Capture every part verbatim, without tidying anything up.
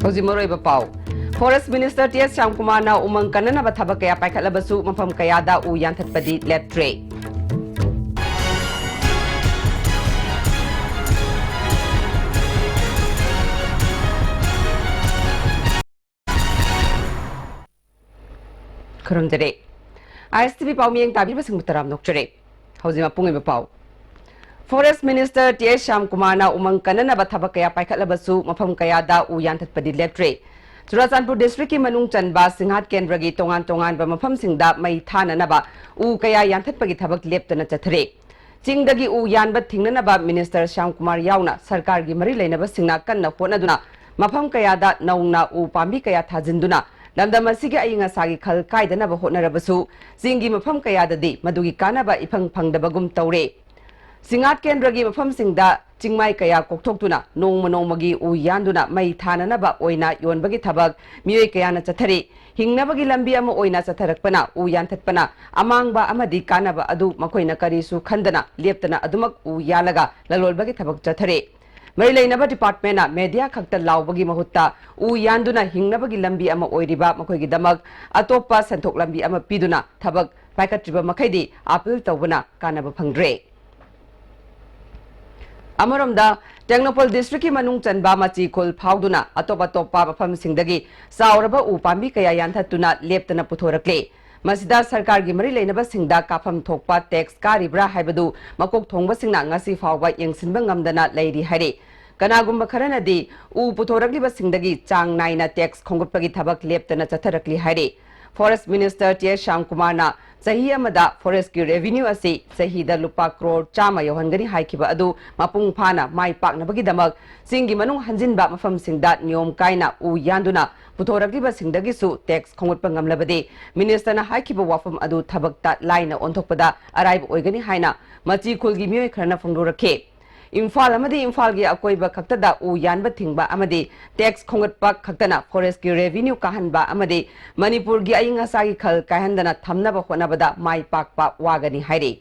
ꯍꯧꯖꯤꯛ ꯃꯔꯨꯑꯣꯏꯕ ꯄꯥꯎ꯫ ꯐꯣꯔꯦꯁ ꯃꯤꯅꯤꯁꯇꯔ ꯇꯤ ꯑꯦꯁ ꯁ꯭ꯌꯥꯝꯀꯨꯃꯥꯔꯅ ꯎꯃꯪ ꯀꯟꯅꯅꯕ ꯊꯕꯛ ꯀꯌꯥ ꯄꯥꯏꯈꯠꯂꯕꯁꯨ ꯃꯐꯝ ꯀꯌꯥꯗ ꯎ ꯌꯥꯟꯊꯠꯄꯗꯤ ꯂꯦꯞꯇ꯭ꯔꯦ꯫ ꯈꯨꯔꯨꯝꯖꯔꯤ꯫ ꯑꯥꯏ ꯑꯦꯁ ꯇꯤ ꯚꯤ ꯄꯥꯎ ꯃꯤꯠꯌꯦꯡ ꯇꯥꯕꯤꯔꯤꯕꯁꯤꯡꯕꯨ ꯇꯔꯥꯝꯅ ꯑꯣꯛꯆꯔꯤ꯫ ꯍꯧꯖꯤꯛ ꯃꯄꯨꯡ ꯑꯣꯏꯕ ꯄꯥꯎ꯫ ꯐꯣꯔꯦꯁ ꯃꯤꯅꯤꯁꯇꯔ ꯇꯤ ꯑꯦꯁ ꯁ꯭ꯌꯥꯝꯀꯨꯃꯥꯔꯅ ꯎꯃꯪ ꯀꯟꯅꯅꯕ ꯊꯕꯛ ꯀꯌꯥ ꯄꯥꯏꯈꯠꯂꯕꯁꯨ ꯃꯐꯝ ꯀꯌꯥꯗ ꯎ ꯌꯥꯟꯊꯠꯄꯗꯤ ꯂꯦꯞꯇ꯭ꯔꯦ꯫ ꯆꯨꯔꯥꯆꯥꯟꯄꯨꯔ ꯗꯤꯁꯇ꯭ꯔꯤꯛꯀꯤ ꯃꯅꯨꯡ ꯆꯟꯕ ꯁꯤꯡꯍꯥꯠ ꯀꯦꯟꯗ꯭ꯔꯒꯤ ꯇꯣꯉꯥꯟ ꯇꯣꯉꯥꯟꯕ ꯃꯐꯝꯁꯤꯡꯗ ꯃꯩ ꯊꯥꯅꯅꯕ ꯎ ꯀꯌꯥ ꯌꯥꯟꯊꯠꯄꯒꯤ ꯊꯕꯛ ꯂꯦꯞꯇꯅ ꯆꯠꯊꯔꯤ꯫ ꯆꯤꯡꯗꯒꯤ ꯎ ꯌꯥꯟꯕ ꯊꯤꯡꯅꯅꯕ ꯃꯤꯅꯤꯁꯇꯔ ꯁ꯭ꯌꯥꯝꯀꯨꯃꯥꯔ ꯌꯥꯎꯅ ꯁꯔꯀꯥꯔꯒꯤ ꯃꯔꯤ ꯂꯩꯅꯕꯁꯤꯡꯅ ꯀꯟꯅ ꯍꯣꯠꯅꯗꯨꯅ ꯃꯐꯝ ꯀꯌꯥꯗ ꯅꯧꯅ ꯎ ꯄꯥꯝꯕꯤ ꯀꯌꯥ ꯊꯥꯖꯤꯟꯗꯨꯅ ꯂꯝꯗꯝ ꯑꯁꯤꯒꯤ ꯑꯏꯪ ꯑꯁꯥꯒꯤ ꯈꯜ ꯀꯥꯏꯗꯅꯕ ꯍꯣꯠꯅꯔꯕꯁꯨ ꯆꯤꯡꯒꯤ ꯃꯐꯝ ꯀꯌꯥꯗꯗꯤ ꯃꯗꯨꯒꯤ ꯀꯥꯟꯅꯕ ꯏꯐꯪ ꯐꯪꯗꯕꯒꯨꯝ ꯇꯧꯔꯦ꯫ ꯁꯤꯡꯍꯥꯠ ꯀꯦꯟꯗ꯭ꯔꯒꯤ ꯃꯐꯝꯁꯤꯡꯗ ꯆꯤꯡꯃꯥꯏ ꯀꯌꯥ ꯀꯣꯛꯊꯣꯛꯇꯨꯅ ꯅꯣꯡꯃ ꯅꯣꯡꯃꯒꯤ ꯎ ꯌꯥꯟꯗꯨꯅ ꯃꯩ ꯊꯥꯅꯅꯕ ꯑꯣꯏꯅ ꯌꯣꯟꯕꯒꯤ ꯊꯕꯛ ꯃꯤꯑꯣꯏ ꯀꯌꯥꯅ ꯆꯠꯊꯔꯤ꯫ ꯍꯤꯡꯅꯕꯒꯤ ꯂꯝꯕꯤ ꯑꯃ ꯑꯣꯏꯅ ꯆꯠꯊꯔꯛꯄꯅ ꯎ ꯌꯥꯟꯊꯠꯄꯅ ꯑꯃꯥꯡꯕ ꯑꯃꯗꯤ ꯀꯥꯟꯅꯕ ꯑꯗꯨ ꯃꯈꯣꯏꯅ ꯀꯔꯤꯁꯨ ꯈꯟꯗꯅ ꯂꯦꯞꯇꯅ ꯑꯗꯨꯃꯛ ꯎ ꯌꯥꯜꯂꯒ ꯂꯂꯣꯟꯕꯒꯤ ꯊꯕꯛ ꯆꯠꯊꯔꯤ꯫ ꯃꯔꯤ ꯂꯩꯅꯕ ꯗꯤꯄꯥꯔꯠꯃꯦꯟꯅ ꯃꯦꯗꯤꯌꯥ ꯈꯛꯇ ꯂꯥꯎꯕꯒꯤ ꯃꯍꯨꯠꯇ ꯎ ꯌꯥꯟꯗꯨꯅ ꯍꯤꯡꯅꯕꯒꯤ ꯂꯝꯕꯤ ꯑꯃ ꯑꯣꯏꯔꯤꯕ ꯃꯈꯣꯏꯒꯤꯗꯃꯛ ꯑꯇꯣꯞꯄ ꯁꯦꯟꯊꯣꯛ ꯂꯝꯕꯤ ꯑꯃ ꯄꯤꯗꯨꯅ ꯊꯕꯛ ꯄꯥꯏꯈꯠꯇ꯭ꯔꯤꯕ ꯃꯈꯩꯗꯤ ꯑꯥꯄꯤꯜ ꯇꯧꯕꯅ ꯀꯥꯟꯅꯕ ꯐꯪꯗ꯭ꯔꯦ꯫ ꯑꯃꯔꯣꯝꯗ, ꯇꯦꯡꯅꯧꯄꯜ ꯗꯤꯁꯇ꯭ꯔꯤꯛꯀꯤ ꯃꯅꯨꯡ ꯆꯟꯕ ꯃꯆꯤ ꯈꯨꯜ ꯐꯥꯎꯗꯨꯅ ꯑꯇꯣꯞ ꯑꯇꯣꯞꯄ ꯃꯐꯝꯁꯤꯡꯗꯒꯤ ꯆꯥꯎꯔꯕ ꯎ ꯄꯥꯝꯕꯤ ꯀꯌꯥ ꯌꯥꯟꯊꯠꯇꯨꯅ ꯂꯦꯞꯇꯅ ꯄꯨꯊꯣꯔꯛꯂꯦ꯫ ꯃꯁꯤꯗ ꯁꯔꯀꯥꯔꯒꯤ ꯃꯔꯤ ꯂꯩꯅꯕꯁꯤꯡꯗ ꯀꯥꯐꯝ ꯊꯣꯛꯄ ꯇꯦꯛꯁ ꯀꯥꯔꯤꯕ꯭ꯔꯥ ꯍꯥꯏꯕꯗꯨ ꯃꯀꯣꯛ ꯊꯣꯡꯕꯁꯤꯡꯅ ꯉꯁꯤ ꯐꯥꯎꯕ ꯌꯦꯡꯁꯤꯟꯕ ꯉꯝꯗꯅ ꯂꯩꯔꯤ ꯍꯥꯏꯔꯤ꯫ ꯀꯅꯥꯒꯨꯝꯕ ꯈꯔꯅꯗꯤ ꯎ ꯄꯨꯊꯣꯔꯛꯂꯤꯕꯁꯤꯡꯗꯒꯤ ꯆꯥꯡ ꯅꯥꯏꯅ ꯇꯦꯛꯁ ꯈꯣꯝꯒꯠꯄꯒꯤ ꯊꯕꯛ ꯂꯦꯞꯇꯅ ꯆꯠꯊꯔꯛꯂꯤ ꯍꯥꯏꯔꯤ꯫ ꯐꯣꯔꯦꯁ ꯃꯤꯅꯤꯁꯇꯔ ꯇꯤ ꯑꯦꯁ ꯁ꯭ꯌꯥꯝꯀꯨꯃꯥꯔꯅ ꯆꯍꯤ ꯑꯃꯗ ꯐꯣꯔꯦꯁꯀꯤ ꯔꯦꯚꯤꯅ꯭ꯌꯨ ꯑꯁꯤ ꯆꯍꯤꯗ ꯂꯨꯄꯥ ꯀ꯭ꯔꯣꯔ ꯆꯥꯝꯃ ꯌꯧꯍꯟꯒꯅꯤ ꯍꯥꯏꯈꯤꯕ ꯑꯗꯨ ꯃꯄꯨꯡ ꯐꯥꯅ ꯃꯥꯏ ꯄꯥꯛꯅꯕꯒꯤꯗꯃꯛ ꯆꯤꯡꯒꯤ ꯃꯅꯨꯡ ꯍꯟꯖꯤꯟꯕ ꯃꯐꯝꯁꯤꯡꯗ ꯅꯤꯌꯣꯝ ꯀꯥꯏꯅ ꯎ ꯌꯥꯟꯗꯨꯅ ꯄꯨꯊꯣꯔꯛꯂꯤꯕꯁꯤꯡꯗꯒꯤꯁꯨ ꯇꯦꯛꯁ ꯈꯣꯝꯒꯠꯄ ꯉꯝꯂꯕꯗꯤ ꯃꯤꯅꯤꯁꯇꯔꯅ ꯍꯥꯏꯈꯤꯕ ꯋꯥꯐꯝ ꯑꯗꯨ ꯊꯕꯛꯇ ꯂꯥꯏꯅ ꯑꯣꯟꯊꯣꯛꯄꯗ ꯑꯔꯥꯏꯕ ꯑꯣꯏꯒꯅꯤ ꯍꯥꯏꯅ ꯃꯆꯤ ꯈꯨꯜꯒꯤ ꯃꯤꯑꯣꯏ ꯈꯔꯅ ꯐꯣꯡꯗꯣꯔꯛꯈꯤ꯫ ꯏꯝꯐꯥꯜ ꯑꯃꯗꯤ ꯏꯝꯐꯥꯜꯒꯤ ꯑꯀꯣꯏꯕ ꯈꯛꯇꯗ ꯎ ꯌꯥꯟꯕ ꯊꯤꯡꯕ ꯑꯃꯗꯤ ꯇꯦꯛꯁ ꯈꯣꯝꯒꯠꯄ ꯈꯛꯇꯅ ꯐꯣꯔꯦꯁꯀꯤ ꯔꯦꯚꯤꯅ꯭ꯌꯨ ꯀꯥꯍꯟꯕ ꯑꯃꯗꯤ ꯃꯅꯤꯄꯨꯔꯒꯤ ꯑꯏꯪ ꯑꯁꯥꯒꯤ ꯈꯜ ꯀꯥꯏꯍꯟꯗꯅ ꯊꯝꯅꯕ ꯍꯣꯠꯅꯕꯗ ꯃꯥꯏ ꯄꯥꯛꯄ ꯋꯥꯒꯅꯤ ꯍꯥꯏꯔꯤ꯫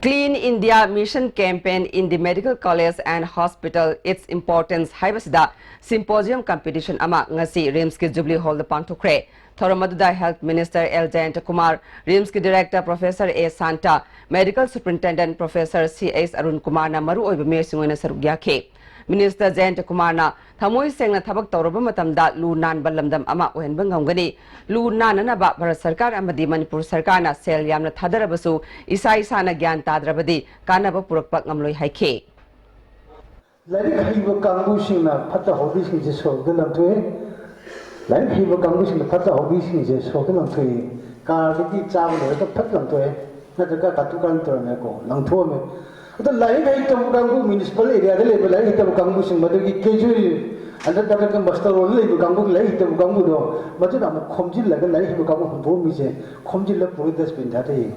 Clean India Mission Campaign in the Medical College and Hospital, Its Importance ꯍꯥꯏꯕꯁꯤꯗ symposium competition ꯑꯃ ꯉꯁꯤ RIMSꯀꯤ Jubilee Hallꯗ ꯄꯥꯡꯊꯣꯛꯈ꯭ꯔꯦ꯫ ꯊꯧꯔꯝ ꯑꯗꯨꯗ Health Minister L Jayanta Kumar, RIMSꯀꯤ Director Professor A Santa, Medical Superintendent Professor C H Arun Kumarꯅ ꯃꯔꯨꯑꯣꯏꯕ ꯃꯤꯑꯣꯏꯁꯤꯡ ꯑꯣꯏꯅ ꯁꯔꯨꯛ ꯌꯥꯈꯤ꯫ Minister Jayanta Kumarꯅ ꯊꯃꯣꯏ ꯁꯦꯡꯅ ꯊꯕꯛ ꯇꯧꯔꯕ ꯃꯇꯝꯗ ꯂꯨ ꯅꯥꯟꯕ ꯂꯝꯗꯝ ꯑꯃ ꯑꯣꯏꯍꯟꯕ ꯉꯝꯒꯅꯤ꯫ ꯂꯨ ꯅꯥꯟꯅꯅꯕ ꯚꯥꯔꯠ ꯁꯔꯀꯥꯔ ꯑꯃꯗꯤ ꯃꯅꯤꯄꯨꯔ ꯁꯔꯀꯥꯔꯅ ꯁꯦꯜ ꯌꯥꯝꯅ ꯊꯥꯗꯔꯕꯁꯨ ꯏꯁꯥ ꯏꯁꯥꯅ ꯒ꯭ꯌꯥꯟ ꯇꯥꯗ꯭ꯔꯕꯗꯤ ꯀꯥꯟꯅꯕ ꯄꯨꯔꯛꯄ ꯉꯝꯂꯣꯏ ꯍꯥꯏꯈꯤ꯫ ꯂꯥꯏꯔꯤꯛ ꯍꯩꯕ ꯀꯥꯡꯕꯨꯁꯤꯡꯅ ꯐꯠꯇ ꯍꯥꯎꯗꯤꯁꯤꯡꯁꯦ ꯁꯣꯔꯣꯛꯇ ꯂꯪꯊꯣꯛꯑꯦ꯫ ꯂꯥꯏꯔꯤꯛ ꯍꯩꯕ ꯀꯥꯡꯕꯨꯁꯤꯡꯅ ꯐꯠꯇ ꯍꯥꯎꯗꯤꯁꯤꯡꯁꯦ ꯁꯣꯔꯣꯛꯇ ꯂꯪꯊꯣꯛꯑꯦ꯫ ꯀꯥꯔꯗꯒꯤ ꯆꯥꯕ ꯂꯣꯏꯔꯒ ꯐꯠ ꯂꯪꯊꯣꯛꯑꯦ꯫ ꯅꯠꯇ꯭ꯔꯒ ꯀꯥꯇꯨ ꯀꯥꯔꯟ ꯇꯧꯔꯝꯃꯦꯀꯣ, ꯂꯪꯊꯣꯛꯑꯝꯃꯦ꯫ ꯑꯗꯣ ꯂꯥꯏꯔꯤꯛ ꯍꯩꯇꯕ ꯀꯥꯡꯕꯨ, municipal areaꯗ ꯂꯩꯕ ꯂꯥꯏꯔꯤꯛ ꯍꯩꯇꯕ ꯀꯥꯡꯕꯨꯁꯤꯡ, ꯃꯗꯨꯒꯤ casual, under graduate, master ꯔꯣꯜꯗ ꯂꯩꯕ ꯀꯥꯡꯕꯨꯒꯤ ꯂꯥꯏꯔꯤꯛ ꯍꯩꯇꯕ ꯀꯥꯡꯕꯨꯗꯣ, ꯃꯗꯨꯅ ꯑꯃꯨꯛ ꯈꯣꯝꯖꯤꯜꯂꯒ ꯂꯥꯏꯔꯤꯛ ꯍꯩꯕ ꯀꯥꯡꯕꯨ ꯍꯨꯟꯗꯣꯛꯑꯝꯃꯤꯁꯦ, ꯈꯣꯝꯖꯤꯜꯂ ꯄꯨꯔꯒ dustbin ꯊꯥꯗꯩꯌꯦ꯫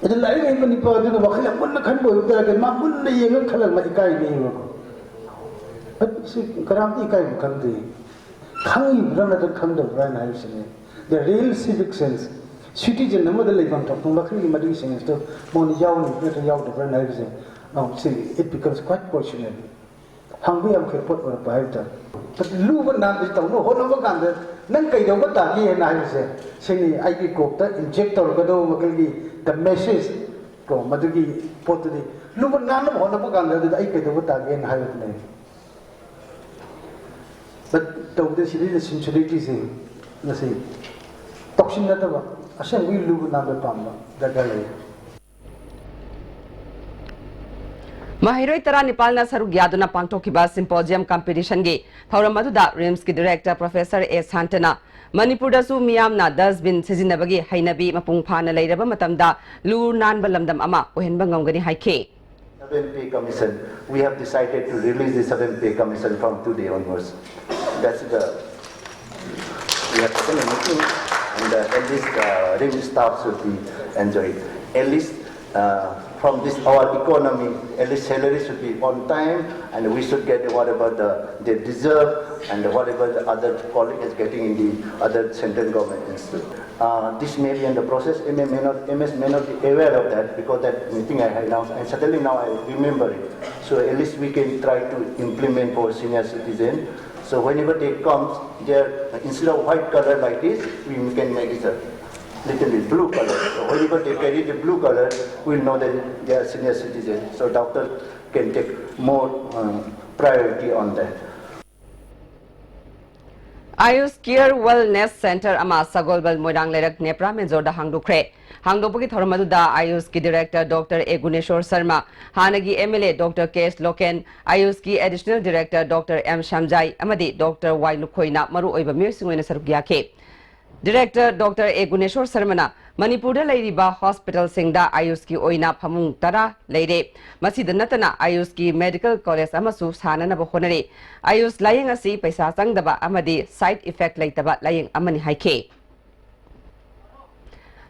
ꯑꯗꯨ ꯂꯥꯏꯔꯤꯛ ꯍꯩꯕ ꯅꯤꯄꯥ ꯑꯗꯨꯅ ꯋꯥꯈꯜ ꯌꯥꯝ ꯃꯨꯟꯅ ꯈꯟꯕ ꯑꯣꯏꯕ ꯇꯥꯔꯒꯗꯤ, ꯃꯥ ꯃꯨꯟꯅ ꯌꯦꯡꯉꯒ ꯈꯜꯂꯒ ꯃꯥ ꯏꯀꯥꯏꯅꯦꯕꯀꯣ꯫ But ꯁꯤ ꯀꯅꯥꯝꯇ ꯏꯀꯥꯏꯕ ꯈꯪꯗꯦ꯫ ꯈꯪꯉꯤꯕ꯭ꯔꯥ ꯅꯠꯇ꯭ꯔꯒ ꯈꯪꯗꯕ꯭ꯔꯥ ꯍꯥꯏꯅ ꯍꯥꯏꯕꯁꯤꯅꯤ꯫ The real civic sense, citizen ꯑꯃꯗ ꯂꯩꯐꯝ ꯊꯣꯛꯄ ꯃꯈꯜꯒꯤ ꯃꯗꯨꯒꯤ sense ꯇꯣ ꯃꯉꯣꯟꯗ ꯌꯥꯎꯔꯤꯕ꯭ꯔꯥ ꯅꯠꯇ꯭ꯔꯒ ꯌꯥꯎꯗꯕ꯭ꯔꯥ ꯍꯥꯏꯕꯁꯦ, ꯑ, ꯁꯤ, it becomes quite questionable꯫ ꯍꯪꯕ ꯌꯥꯝ ꯐꯩ ꯄꯣꯠ ꯑꯣꯏꯔꯛꯄ ꯍꯥꯏꯕ ꯇꯥꯔꯦ꯫ But ꯂꯨꯕ ꯅꯥꯟꯕꯁꯤ ꯇꯧꯅꯕ ꯍꯣꯠꯅꯕ ꯀꯥꯟꯗ ꯅꯪ ꯀꯩꯗꯧꯕ ꯇꯥꯒꯦ ꯍꯥꯏꯅ ꯍꯥꯏꯕꯁꯦ, ꯁꯤꯅꯤ ꯑꯩꯒꯤ ꯀꯣꯛꯇ inject ꯇꯧꯔꯛꯀꯗꯧꯕ ꯃꯈꯜꯒꯤ the message ꯀꯣ, ꯃꯗꯨꯒꯤ ꯄꯣꯠꯇꯨꯗꯤ ꯂꯨꯕ ꯅꯥꯟꯅꯕ ꯍꯣꯠꯅꯕ ꯀꯥꯟꯗ ꯑꯗꯨꯗ ꯑꯩ ꯀꯩꯗꯧꯕ ꯇꯥꯒꯦꯅ ꯍꯥꯏꯕꯗꯨꯅꯦ꯫ But ꯇꯧꯕꯗ ꯁꯤꯗꯩꯗ sincerity ꯁꯦ ꯉꯁꯤ ꯇꯧꯁꯤꯟꯅꯗꯕ, ꯑꯁꯦꯡꯕꯒꯤ ꯂꯨꯕ ꯅꯥꯟꯕ ꯄꯥꯝꯕ ꯗꯔꯀꯥꯔ ꯂꯩ꯫ ꯃꯍꯩꯔꯣꯏ ꯇꯔꯥꯅꯤꯄꯥꯜꯅ ꯁꯔꯨꯛ ꯌꯥꯗꯨꯅ ꯄꯥꯡꯊꯣꯛꯈꯤꯕ symposium competitionꯒꯤ ꯊꯧꯔꯝ ꯑꯗꯨꯗ RIMSꯀꯤ Director Professor A Santana ꯃꯅꯤꯄꯨꯔꯗꯁꯨ ꯃꯤꯌꯥꯝꯅ dustbin ꯁꯤꯖꯤꯟꯅꯕꯒꯤ ꯍꯩꯅꯕꯤ ꯃꯄꯨꯡ ꯐꯥꯅ ꯂꯩꯔꯕ ꯃꯇꯝꯗ ꯂꯨ ꯅꯥꯟꯕ ꯂꯝꯗꯝ ꯑꯃ ꯑꯣꯏꯍꯟꯕ ꯉꯝꯒꯅꯤ ꯍꯥꯏꯈꯤ꯫ Seven Pay Commission. We have decided to release the Seven Pay Commission from today onwards. That's the, we have taken a meeting, and uh, at least uh, RIMS staffs will be enjoyed. At least Uh, from this our economy, at least salary should be on time, and we should get whatever the, they deserve, and whatever the other colleague is getting in the other central government institute. Uh, this may be in the process. M A may not, M S may not be aware of that because that meeting I had announced, and suddenly now I remember it. So at least we can try to implement for senior citizen. So whenever they come, they are, instead of white color like this, we can make it a little bit blue color. So whenever they carry the blue color, we'll know that they are senior citizen. So doctor can take more uh, priority on that. Ayush Care Wellness Center ꯑꯃ ꯁꯒꯣꯜꯕꯜ ꯃꯣꯏꯔꯥꯡ ꯂꯩꯔꯛ ꯅꯦꯄ꯭ꯔꯥ ꯃꯦꯟꯖꯣꯔꯗ ꯍꯥꯡꯗꯣꯛꯈ꯭ꯔꯦ꯫ ꯍꯥꯡꯗꯣꯛꯄꯒꯤ ꯊꯧꯔꯝ ꯑꯗꯨꯗ ꯑꯥꯌꯨꯁꯀꯤ director doctor A Guneshwar Sharma, ꯍꯥꯟꯅꯒꯤ M L A doctor K S Loken, ꯑꯥꯌꯨꯁꯀꯤ additional director doctor M Shyamjai ꯑꯃꯗꯤ doctor Y ꯂꯨꯈꯣꯏꯅ ꯃꯔꯨꯑꯣꯏꯕ ꯃꯤꯑꯣꯏꯁꯤꯡ ꯑꯣꯏꯅ ꯁꯔꯨꯛ ꯌꯥꯈꯤ꯫ ꯗꯤꯔꯦꯛꯇꯔ ꯗꯣꯛꯇꯔ ꯑꯦ ꯒꯨꯅꯦꯁꯣꯔ ꯁꯔꯃꯅ ꯃꯅꯤꯄꯨꯔꯗ ꯂꯩꯔꯤꯕ ꯍꯣꯁꯄꯤꯇꯥꯜꯁꯤꯡꯗ ꯑꯥꯌꯨꯁꯀꯤ ꯑꯣꯏꯅ ꯐꯃꯨꯡ ꯇꯔꯥ ꯂꯩꯔꯦ꯫ ꯃꯁꯤꯗ ꯅꯠꯇꯅ ꯑꯥꯌꯨꯁꯀꯤ ꯃꯦꯗꯤꯀꯦꯜ ꯀꯣꯂꯦꯖ ꯑꯃꯁꯨ ꯁꯥꯅꯅꯕ ꯍꯣꯠꯅꯔꯤ꯫ ꯑꯥꯌꯨꯁ ꯂꯥꯌꯦꯡ ꯑꯁꯤ ꯄꯩꯁꯥ ꯆꯪꯗꯕ ꯑꯃꯗꯤ ꯁꯥꯏꯗ ꯏꯐꯦꯛ ꯂꯩꯇꯕ ꯂꯥꯌꯦꯡ ꯑꯃꯅꯤ ꯍꯥꯏꯈꯤ꯫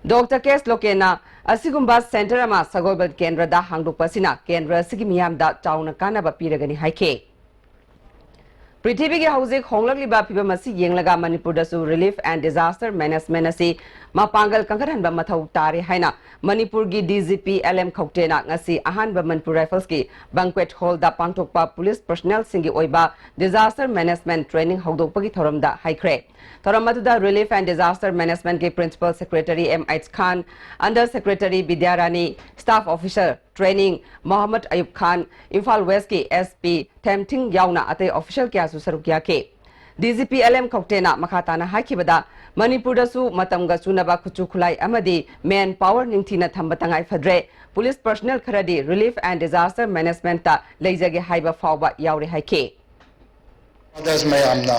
ꯗꯣꯛꯇꯔ ꯀꯦ ꯑꯦꯁ ꯂꯣꯀꯦꯟꯅ ꯑꯁꯤꯒꯨꯝꯕ ꯁꯦꯟꯇꯔ ꯑꯃ ꯁꯒꯣꯜꯕꯟ ꯀꯦꯟꯗ꯭ꯔꯗ ꯍꯥꯡꯗꯣꯛꯄ ꯑꯁꯤꯅ ꯀꯦꯟꯗ꯭ꯔ ꯑꯁꯤꯒꯤ ꯃꯤꯌꯥꯝꯗ ꯆꯥꯎꯅ ꯀꯥꯟꯅꯕ ꯄꯤꯔꯒꯅꯤ ꯍꯥꯏꯈꯤ꯫ ꯄ꯭ꯔꯤꯊꯤꯕꯤꯒꯤ ꯍꯧꯖꯤꯛ ꯍꯣꯡꯂꯛꯂꯤꯕ ꯐꯤꯚꯝ ꯑꯁꯤ ꯌꯦꯡꯂꯒ ꯃꯅꯤꯄꯨꯔꯗꯁꯨ ꯔꯤꯂꯤꯐ ꯑꯦꯟ ꯗꯤꯖꯥꯁꯇꯔ ꯃꯦꯅꯦꯖꯃꯦꯟ ꯑꯁꯤ ꯃꯄꯥꯡꯒꯜ ꯀꯟꯈꯠꯍꯟꯕ ꯃꯊꯧ ꯇꯥꯔꯦ ꯍꯥꯏꯅ ꯃꯅꯤꯄꯨꯔꯒꯤ D G P L M ꯈꯧꯇꯦꯅ ꯉꯁꯤ ꯑꯍꯥꯟꯕ ꯃꯅꯤꯄꯨꯔ ꯔꯥꯏꯐꯜꯁꯀꯤ ꯕꯪꯀ꯭ꯋꯦꯠ ꯍꯣꯜꯗ ꯄꯥꯡꯊꯣꯛꯄ ꯄꯨꯂꯤꯁ ꯄꯔꯁꯅꯦꯜꯁꯤꯡꯒꯤ ꯑꯣꯏꯕ ꯗꯤꯖꯥꯁꯇꯔ ꯃꯦꯅꯦꯖꯃꯦꯟ ꯇ꯭ꯔꯦꯅꯤꯡ ꯍꯧꯗꯣꯛꯄꯒꯤ ꯊꯧꯔꯝꯗ ꯍꯥꯏꯈ꯭ꯔꯦ꯫ ꯊꯧꯔꯝ ꯑꯗꯨꯗ ꯔꯤꯂꯤꯐ ꯑꯦꯟ ꯗꯤꯖꯥꯁꯇꯔ ꯃꯦꯅꯦꯖꯃꯦꯟꯒꯤ principal secretary M H Khan, under secretary ꯕꯤꯗ꯭ꯌꯥꯔꯥꯅꯤ, staff officer training Mohammad Ayub Khan, Imphal ꯋꯦꯁꯀꯤ ꯑꯦꯁ ꯄꯤ ꯊꯦꯝꯊꯤꯡ ꯌꯥꯎꯅ ꯑꯇꯩ ꯑꯣꯐꯤꯁꯤꯌꯦꯜ ꯀꯌꯥꯁꯨ ꯁꯔꯨꯛ ꯌꯥꯈꯤ꯫ D G P L M ꯈꯧꯇꯦꯅ ꯃꯈꯥ ꯇꯥꯅ ꯍꯥꯏꯈꯤꯕꯗ, ꯃꯅꯤꯄꯨꯔꯗꯁꯨ ꯃꯇꯝꯒ ꯆꯨꯅꯕ ꯈꯨꯠꯁꯨ ꯈꯨꯠꯂꯥꯏ ꯑꯃꯗꯤ ꯃꯦꯟ ꯄꯥꯋꯔ ꯅꯤꯡꯊꯤꯅ ꯊꯝꯕ ꯇꯉꯥꯏ ꯐꯗ꯭ꯔꯦ꯫ ꯄꯨꯂꯤꯁ ꯄꯔꯁꯅꯦꯜ ꯈꯔꯗꯤ ꯔꯤꯂꯤꯐ ꯑꯦꯟ ꯗꯤꯖꯥꯁꯇꯔ ꯃꯦꯅꯦꯖꯃꯦꯟꯇ ꯂꯩꯖꯒꯦ ꯍꯥꯏꯕ ꯐꯥꯎꯕ ꯌꯥꯎꯔꯦ ꯍꯥꯏꯈꯤ꯫ ꯑꯗꯔꯁ ꯃꯌꯥꯝꯅ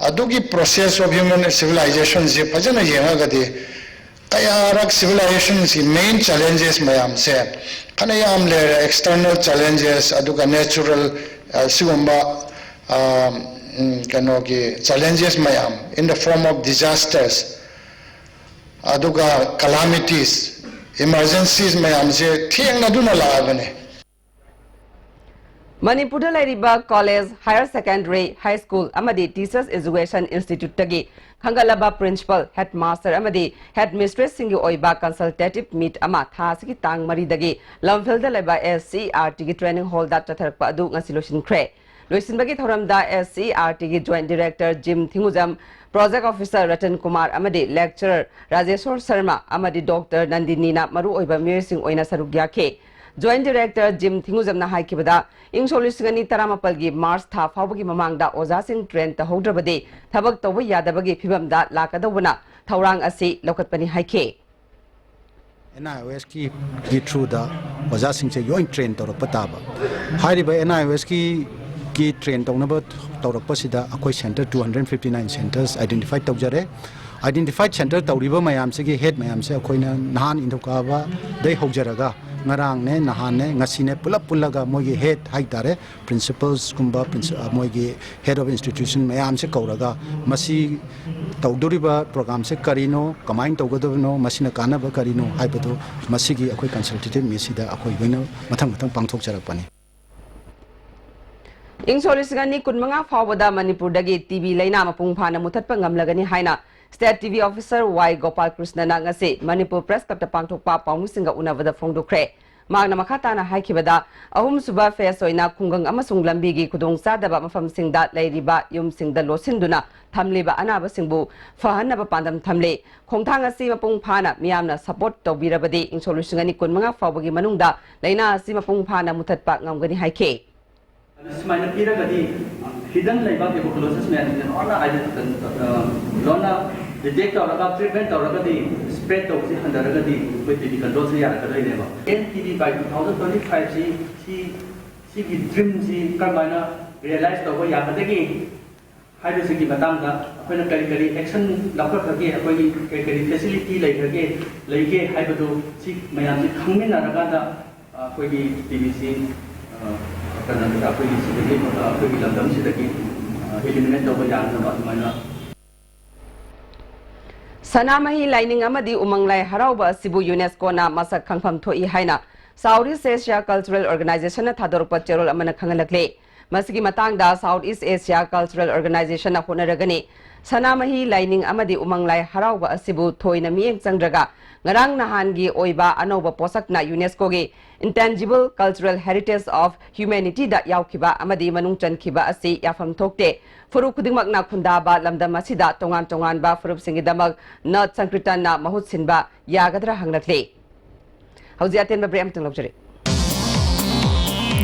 ꯑꯗꯨꯒꯤ ꯄ꯭ꯔꯣꯁꯦꯁ ꯑꯣꯐ ꯍ꯭ꯌꯨꯃꯦꯟ ꯁꯤꯚꯤꯂꯥꯏꯖꯦꯁꯟꯁꯦ ꯐꯖꯅ ꯌꯦꯡꯉꯒꯗꯤ ꯀꯌꯥꯔꯛ ꯁꯤꯚꯤꯂꯥꯏꯖꯦꯁꯟꯁꯤ ꯃꯦꯟ ꯆꯦꯂꯦꯟꯖꯦꯁ ꯃꯌꯥꯝꯁꯦ ꯐꯅꯌꯥꯝ ꯂꯩꯔꯦ꯫ ꯑꯦꯛꯁꯇꯔꯅꯦꯜ ꯆꯦꯂꯦꯟꯖꯦꯁ, ꯑꯗꯨꯒ ꯅꯦꯆꯔꯦꯜ ꯁꯤꯒꯨꯝꯕ ꯀꯩꯅꯣꯒꯤ ꯆꯦꯂꯦꯟꯖꯦꯁ ꯃꯌꯥꯝ in the form of disasters, ꯑꯗꯨꯒ ꯀꯂꯥꯃꯤꯇꯤꯁ, Emergencies ꯃꯌꯥꯝꯁꯦ ꯊꯦꯡꯅꯗꯨꯅ ꯂꯥꯛꯑꯕꯅꯦ꯫ ꯃꯅꯤꯄꯨꯔꯗ ꯂꯩꯔꯤꯕ college, higher secondary, high school ꯑꯃꯗꯤ ꯇꯤꯆꯔꯁ ꯑꯦꯖꯨꯀꯦꯁꯟ ꯏꯟꯁꯇꯤꯇ꯭ꯌꯨꯠꯇꯒꯤ ꯈꯟꯒꯠꯂꯕ ꯄ꯭ꯔꯤꯟꯁꯤꯄꯜ, ꯍꯦꯗ ꯃꯥꯁꯇꯔ ꯑꯃꯗꯤ ꯍꯦꯗ ꯃꯤꯁꯇ꯭ꯔꯦꯁꯁꯤꯡꯒꯤ ꯑꯣꯏꯕ ꯀꯟꯁꯜꯇꯦꯇꯤꯚ ꯃꯤꯠ ꯑꯃ ꯊꯥ ꯑꯁꯤꯒꯤ ꯇꯥꯡ ꯃꯔꯤꯗꯒꯤ ꯂꯝꯐꯦꯜꯗ ꯂꯩꯕ SCERTꯒꯤ ꯇ꯭ꯔꯦꯅꯤꯡ ꯍꯣꯜꯗ ꯆꯠꯊꯔꯛꯄ ꯑꯗꯨ ꯉꯁꯤ ꯂꯣꯏꯁꯤꯟꯈ꯭ꯔꯦ꯫ ꯂꯣꯏꯁꯤꯟꯕꯒꯤ ꯊꯧꯔꯝꯗ SCERTꯒꯤ joint director Jim Thingujam, project officer Ratan Kumar ꯑꯃꯗꯤ ꯂꯦꯛꯆꯔꯔ ꯔꯥꯖꯦꯁꯣꯔ ꯁꯔꯃ ꯑꯃꯗꯤ ꯗꯣꯛꯇꯔ ꯅꯟꯗꯤꯅꯤꯅ ꯃꯔꯨꯑꯣꯏꯕ ꯃꯤꯑꯣꯏꯁꯤꯡ ꯑꯣꯏꯅ ꯁꯔꯨꯛ ꯌꯥꯈꯤ꯫ ꯖꯣꯏꯟꯠ ꯗꯤꯔꯦꯛꯇꯔ ꯖꯤꯝ ꯊꯤꯡꯒꯨꯖꯝꯅ ꯍꯥꯏꯈꯤꯕꯗ, ꯏꯪ ꯁꯣꯛ ꯂꯤꯁꯤꯡ ꯑꯅꯤ ꯇꯔꯥꯃꯥꯄꯜꯒꯤ ꯃꯥꯔꯆ ꯊꯥ ꯐꯥꯎꯕꯒꯤ ꯃꯃꯥꯡꯗ ꯑꯣꯖꯥꯁꯤꯡ ꯇ꯭ꯔꯦꯟ ꯇꯧꯍꯧꯗ꯭ꯔꯕꯗꯤ ꯊꯕꯛ ꯇꯧꯕ ꯌꯥꯗꯕꯒꯤ ꯐꯤꯚꯝꯗ ꯂꯥꯛꯀꯗꯧꯕꯅ ꯊꯧꯔꯥꯡ ꯑꯁꯤ ꯂꯧꯈꯠꯄꯅꯤ ꯍꯥꯏꯈꯤ꯫ NIOSꯀꯤ ꯒꯤ throughꯗ ꯑꯣꯖꯥꯁꯤꯡꯁꯦ ꯂꯣꯏ ꯇ꯭ꯔꯦꯟ ꯇꯧꯔꯛꯄ ꯇꯥꯕ꯫ ꯍꯥꯏꯔꯤꯕ NIOSꯀꯤ ꯒꯤ ꯇ꯭ꯔꯦꯟ ꯇꯧꯅꯕ ꯇꯧꯔꯛꯄꯁꯤꯗ ꯑꯩꯈꯣꯏ center two hundred fifty nine centres identify ꯇꯧꯖꯔꯦ꯫ Identified centre ꯇꯧꯔꯤꯕ ꯃꯌꯥꯝꯁꯤꯒꯤ ꯍꯦꯗ ꯃꯌꯥꯝꯁꯦ ꯑꯩꯈꯣꯏꯅ ꯅꯍꯥꯟ ꯅꯤꯡꯊꯧꯀꯥꯕꯗꯩ ꯍꯧꯖꯔꯒ ꯉꯔꯥꯡꯅꯦ, ꯅꯍꯥꯟꯅꯦ, ꯉꯁꯤꯅꯦ, ꯄꯨꯂꯞ ꯄꯨꯜꯂꯒ ꯃꯣꯏꯒꯤ ꯍꯦꯗ ꯍꯥꯏꯇꯥꯔꯦ, ꯄ꯭ꯔꯤꯟꯁꯤꯄꯜꯁꯀꯨꯝꯕ, ꯄ꯭ꯔꯤꯟꯁꯤ-, ꯑ, ꯃꯣꯏꯒꯤ head of institution ꯃꯌꯥꯝꯁꯦ ꯀꯧꯔꯒ ꯃꯁꯤ ꯇꯧꯗꯣꯔꯤꯕ ꯄ꯭ꯔꯣꯒ꯭ꯔꯥꯝꯁꯦ ꯀꯔꯤꯅꯣ, ꯀꯃꯥꯏꯅ ꯇꯧꯒꯗꯕꯅꯣ, ꯃꯁꯤꯅ ꯀꯥꯟꯅꯕ ꯀꯔꯤꯅꯣ ꯍꯥꯏꯕꯗꯨ ꯃꯁꯤꯒꯤ ꯑꯩꯈꯣꯏ consultative meetꯁꯤꯗ ꯑꯩꯈꯣꯏ ꯂꯣꯏꯅ ꯃꯊꯪ ꯃꯊꯪ ꯄꯥꯡꯊꯣꯛꯆꯔꯛꯄꯅꯤ꯫ ꯏꯪ ꯁꯣꯛ ꯂꯤꯁꯤꯡ ꯑꯅꯤ ꯀꯨꯟꯃꯉꯥ ꯐꯥꯎꯕꯗ ꯃꯅꯤꯄꯨꯔꯗꯒꯤ TB ꯂꯩꯅꯥ ꯃꯄꯨꯡ ꯐꯥꯅ ꯃꯨꯊꯠꯄ ꯉꯝꯂꯒꯅꯤ ꯍꯥꯏꯅ State TB Officer ꯋꯥꯏ ꯒꯣꯄꯥꯜ ꯀ꯭ꯔꯤꯁꯅꯅ ꯉꯁꯤ ꯃꯅꯤꯄꯨꯔ ꯄ꯭ꯔꯦꯁ ꯀ꯭ꯂꯕꯇ ꯄꯥꯡꯊꯣꯛꯄ ꯄꯥꯎꯃꯤꯁꯤꯡꯒ ꯎꯅꯕꯗ ꯐꯣꯡꯗꯣꯛꯈ꯭ꯔꯦ꯫ ꯃꯍꯥꯛꯅ ꯃꯈꯥ ꯇꯥꯅ ꯍꯥꯏꯈꯤꯕꯗ, ꯑꯍꯨꯝꯁꯨꯕ ꯐꯦꯖ ꯑꯣꯏꯅ ꯈꯨꯡꯒꯪ ꯑꯃꯁꯨꯡ ꯂꯝꯕꯤꯒꯤ ꯈꯨꯗꯣꯡꯆꯥꯗꯕ ꯃꯐꯝꯁꯤꯡꯗ ꯂꯩꯔꯤꯕ ꯌꯨꯝꯁꯤꯡꯗ ꯂꯣꯠꯁꯤꯟꯗꯨꯅ ꯊꯝꯂꯤꯕ ꯑꯅꯥꯕꯁꯤꯡꯕꯨ ꯐꯍꯟꯅꯕ ꯄꯥꯟꯗꯝ ꯊꯝꯂꯤ꯫ ꯈꯣꯡꯊꯥꯡ ꯑꯁꯤ ꯃꯄꯨꯡ ꯐꯥꯅ ꯃꯤꯌꯥꯝꯅ ꯁꯄꯣꯔꯠ ꯇꯧꯕꯤꯔꯕꯗꯤ ꯏꯪ ꯁꯣꯛ ꯂꯤꯁꯤꯡ ꯑꯅꯤ ꯀꯨꯟꯃꯉꯥ ꯐꯥꯎꯕꯒꯤ ꯃꯅꯨꯡꯗ ꯂꯩꯅꯥ ꯑꯁꯤ ꯃꯄꯨꯡ ꯐꯥꯅ ꯃꯨꯊꯠꯄ ꯉꯝꯒꯅꯤ ꯍꯥꯏꯈꯤ꯫ ꯑꯗꯨ ꯁꯨꯃꯥꯏꯅ ꯄꯤꯔꯒꯗꯤ, hidden ꯂꯩꯕ tuberculosis ꯃꯌꯥꯝꯁꯤꯡꯁꯦ ꯂꯣꯏꯅ identify, ꯑ, ꯂꯣꯏꯅ detect ꯇꯧꯔꯒ treatment ꯇꯧꯔꯒꯗꯤ, spread ꯇꯧꯕꯁꯤ ꯍꯟꯊꯔꯒꯗꯤ ꯑꯩꯈꯣꯏ TB control ꯁꯤ ꯌꯥꯔꯛꯀꯗꯣꯏꯅꯦꯕ꯫ End TB by two thousand twenty five ꯁꯤ, ꯁꯤ, ꯁꯤꯒꯤ dream ꯁꯤ ꯀꯔꯝꯍꯥꯏꯅ realize ꯇꯧꯕ ꯌꯥꯒꯗꯒꯦ ꯍꯥꯏꯕꯁꯤꯒꯤ ꯃꯇꯥꯡꯗ ꯑꯩꯈꯣꯏꯅ ꯀꯔꯤ ꯀꯔꯤ action ꯂꯧꯈꯠꯈ꯭ꯔꯒꯦ, ꯑꯩꯈꯣꯏꯒꯤ ꯀꯔꯤ ꯀꯔꯤ facility ꯂꯩꯈ꯭ꯔꯒꯦ, ꯂꯩꯒꯦ ꯍꯥꯏꯕꯗꯨ ꯁꯤ ꯃꯌꯥꯝꯁꯤ ꯈꯪꯃꯤꯟꯅꯔꯀꯥꯟꯗ ꯑꯩꯈꯣꯏꯒꯤ TB ꯁꯤ, ꯑ, ꯀꯩꯅꯣꯗ ꯑꯩꯈꯣꯏꯒꯤ ꯁꯤꯗꯒꯤ, ꯑ, ꯑꯩꯈꯣꯏꯒꯤ ꯂꯝꯗꯝꯁꯤꯗꯒꯤ, ꯑ, eliminate ꯇꯧꯕ ꯌꯥꯅꯕ ꯑꯗꯨꯃꯥꯏꯅ ꯁꯅꯥꯃꯍꯤ ꯂꯥꯏꯅꯤꯡ ꯑꯃꯗꯤ ꯎꯃꯪ ꯂꯥꯏ ꯍꯔꯥꯎꯕ ꯑꯁꯤꯕꯨ UNESCOꯅ ꯃꯁꯛ ꯈꯪꯐꯝ ꯊꯣꯛꯏ ꯍꯥꯏꯅ South East Asia Cultural Organizationꯅ ꯊꯥꯗꯣꯔꯛꯄ ꯆꯦꯔꯣꯜ ꯑꯃꯅ ꯈꯪꯍꯜꯂꯛꯂꯦ꯫ ꯃꯁꯤꯒꯤ ꯃꯇꯥꯡꯗ South East Asia Cultural Organizationꯅ ꯍꯣꯠꯅꯔꯒꯅꯤ꯫ ꯁꯅꯥꯃꯍꯤ ꯂꯥꯏꯅꯤꯡ ꯑꯃꯗꯤ ꯎꯃꯪ ꯂꯥꯏ ꯍꯔꯥꯎꯕ ꯑꯁꯤꯕꯨ ꯊꯣꯏꯅ ꯃꯤꯠꯌꯦꯡ ꯆꯪꯗ꯭ꯔꯒ ꯉꯔꯥꯡ ꯅꯍꯥꯟꯒꯤ ꯑꯣꯏꯕ ꯑꯅꯧꯕ ꯄꯣꯠꯁꯛꯅ UNESCOꯒꯤ Intangible Cultural Heritage of Humanityꯗ ꯌꯥꯎꯈꯤꯕ ꯑꯃꯗꯤ ꯃꯅꯨꯡ ꯆꯟꯈꯤꯕ ꯑꯁꯤ ꯌꯥꯐꯝ ꯊꯣꯛꯇꯦ꯫ ꯐꯨꯔꯨꯞ ꯈꯨꯗꯤꯡꯃꯛꯅ ꯈꯨꯟꯗꯥꯕ ꯂꯝꯗꯝ ꯑꯁꯤꯗ ꯇꯣꯉꯥꯟ ꯇꯣꯉꯥꯟꯕ ꯐꯨꯔꯨꯞꯁꯤꯡꯒꯤꯗꯃꯛ ꯅꯠ ꯁꯪꯀ꯭ꯔꯤꯇꯟꯅ ꯃꯍꯨꯠ ꯁꯤꯟꯕ ꯌꯥꯒꯗ꯭ꯔꯥ ꯍꯪꯂꯛꯂꯤ꯫ ꯍꯧꯖꯤꯛ ꯑꯇꯦꯟꯕ break ꯑꯃꯇꯪ ꯂꯧꯖꯔꯤ꯫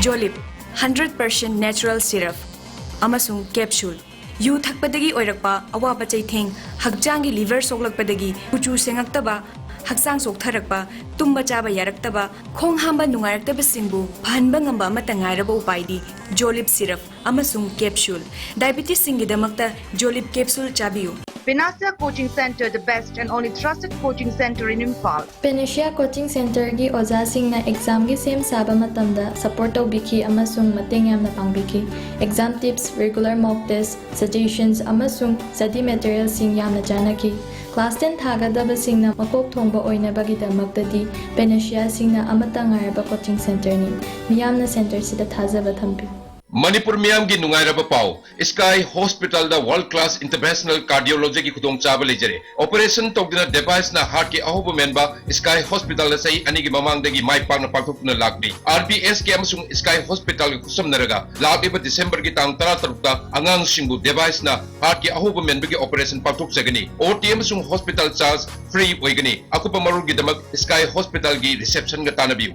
ꯖꯣꯂꯤꯞ, hundred percent natural syrup ꯑꯃꯁꯨꯡ capsule꯫ ꯌꯨ ꯊꯛꯄꯗꯒꯤ ꯑꯣꯏꯔꯛꯄ ꯑꯋꯥꯕ ꯆꯩꯊꯦꯡ, ꯍꯛꯆꯥꯡꯒꯤ liver ꯁꯣꯛꯂꯛꯄꯗꯒꯤ ꯀꯨꯆꯨ ꯁꯦꯡꯉꯛꯇꯕ, ꯍꯛꯆꯥꯡ ꯆꯣꯛꯊꯔꯛꯄ, ꯇꯨꯝꯕ ꯆꯥꯕ ꯌꯥꯔꯛꯇꯕ, ꯈꯣꯡ ꯍꯥꯝꯕ ꯅꯨꯡꯉꯥꯏꯔꯛꯇꯕꯁꯤꯡꯕꯨ ꯐꯍꯟꯕ ꯉꯝꯕ ꯑꯃꯠꯇ ꯉꯥꯏꯔꯕ ꯎꯄꯥꯏꯗꯤ ꯖꯣꯂꯤꯞ syrup ꯑꯃꯁꯨꯡ capsule꯫ Diabetesꯁꯤꯡꯒꯤꯗꯃꯛꯇ ꯖꯣꯂꯤꯞ capsule ꯆꯥꯕꯤꯌꯨ꯫ Panacea Coaching Center, the best and only trusted coaching center in Imphal. Panacea Coaching Centerꯒꯤ ꯑꯣꯖꯥꯁꯤꯡꯅ examꯒꯤ ꯁꯦꯝ ꯁꯥꯕ ꯃꯇꯝꯗ support ꯇꯧꯕꯤꯈꯤ ꯑꯃꯁꯨꯡ ꯃꯇꯦꯡ ꯌꯥꯝꯅ ꯄꯥꯡꯕꯤꯈꯤ꯫ Exam tips, regular mock test, suggestions ꯑꯃꯁꯨꯡ study materialꯁꯤꯡ ꯌꯥꯝꯅ ꯆꯥꯟꯅꯈꯤ꯫ Class ten ꯊꯥꯒꯗꯕꯁꯤꯡꯅ ꯃꯀꯣꯛ ꯊꯣꯡꯕ ꯑꯣꯏꯅꯕꯒꯤꯗꯃꯛꯇꯗꯤ Panaceaꯁꯤꯡꯅ ꯑꯃꯠꯇ ꯉꯥꯏꯔꯕ coaching centerꯅꯤ꯫ ꯃꯤꯌꯥꯝꯅ centerꯁꯤꯗ ꯊꯥꯖꯕ ꯊꯝꯕꯤꯌꯨ꯫ ꯃꯅꯤꯄꯨꯔ ꯃꯤꯌꯥꯝꯒꯤ ꯅꯨꯡꯉꯥꯏꯔꯕ ꯄꯥꯎ, Sky Hospitalꯗ world class international cardiologyꯒꯤ ꯈꯨꯗꯣꯡꯆꯥꯕ ꯂꯩꯖꯔꯦ꯫ Operation ꯇꯧꯗꯨꯅ deviceꯅ heartꯀꯤ ꯑꯍꯧꯕ ꯃꯦꯟꯕ Sky Hospitalꯅ ꯆꯍꯤ ꯑꯅꯤꯒꯤ ꯃꯃꯥꯡꯗꯒꯤ ꯃꯥꯏ ꯄꯥꯛꯅ ꯄꯥꯡꯊꯣꯛꯇꯨꯅ ꯂꯥꯛꯂꯤ꯫ RBSK ꯑꯃꯁꯨꯡ Sky Hospitalꯒꯤ ꯈꯨꯠꯁꯝꯅꯔꯒ ꯂꯥꯛꯂꯤꯕ Decemberꯒꯤ ꯇꯥꯡ ꯇꯔꯥꯇꯔꯨꯛꯇ ꯑꯉꯥꯡꯁꯤꯡꯕꯨ deviceꯅ heartꯀꯤ ꯑꯍꯧꯕ ꯃꯦꯟꯕꯒꯤ operation ꯄꯥꯡꯊꯣꯛꯆꯒꯅꯤ꯫ OT ꯑꯃꯁꯨꯡ hospital charge free ꯑꯣꯏꯒꯅꯤ꯫ ꯑꯀꯨꯞꯄ ꯃꯔꯣꯜꯒꯤꯗꯃꯛ Sky Hospitalꯒꯤ receptionꯒ ꯇꯥꯟꯅꯕꯤꯌꯨ꯫